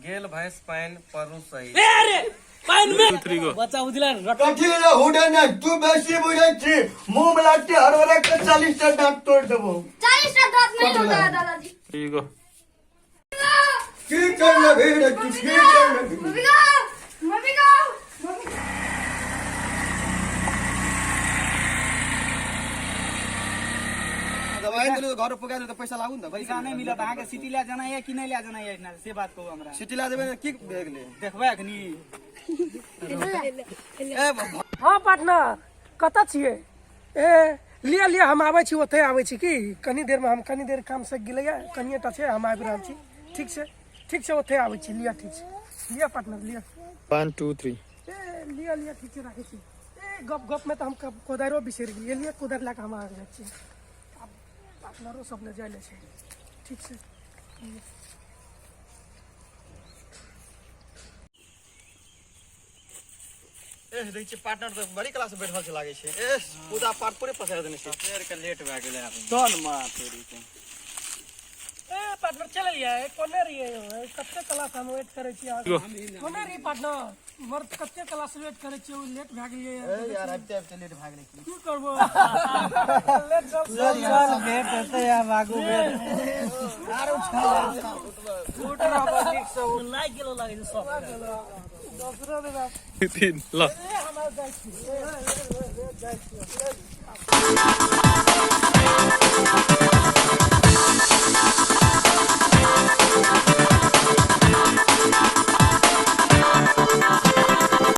गेल भैंस पानि परू सही। 2 3 गो। बच्चा उजला कथी ले हुडे नै तू बेसी बुझै छी मुंह में लाठी हरवरा के 40 टा दांत तोड़ देबो। 40 टा दांत नहीं होता है दादाजी। 3 गो। की कर लेबही रे तू की कर लेबही? मम्मी गो, मम्मी गो, मम्मी। दवाई देलू घर पुगा देलू तऽ पैसा लागू ने तऽ पैसा नहि मिलत अहाँके। सिटी लए जाना यऽ कि नहि लए जाना यऽ एहिठिना से बात कहू हमरा। सिटी लए जेबै की भए गेलै? देखबै अखनी। ए। हँ पार्टनर, कतऽ छियै? ए लिअ लिअ, हम आबै छी, ओतहि आबै छी की कनी देरमे। हम कनी देर काम सकि गेलैए, कनिए टा छै, हम आबि रहल छी। ठीक छै, ठीक छै, ओतहि आबै छी। लिअ, ठीक छै, लिअ पार्टनर, लिअ। 1 2 3। ए लिअ लिअ, ठीक छै, राखै छी। ए गप गपमे तऽ हम कोदारिओ बिसरि गेलियै। लिअ, कोदारि लए कऽ हम आबि जाइ छी। आब पार्टनरो सब ने जाइ लए छै। ठीक छै, लिअ। ए देखै छियै पार्टनर तऽ बड़ी क्लास में बैठल छै, लागै छै ए पूजा पाठ पूरे पसारि देने छै। फेर के लेट भए गेलै आब। चल माँ तोरी के। ए पार्टनर, चललियै? कोने रहियै यौ? कते क्लास हम वेट करै छी अहाँके। कोने रहियै पार्टनर? मर्द, कते क्लास वेट करै छियै, लेट भए गेलियै। ए यार, आबिते आबिते लेट भए गेलै। की करबो, लेट चल। चल, भेट हेतै आब आगू। भेट लागि गेलो, लागै छै सब। दोसरो दिन आब। 3 ल। ए हमरा जाइ छी, ए, ए, ए, जाइ छी।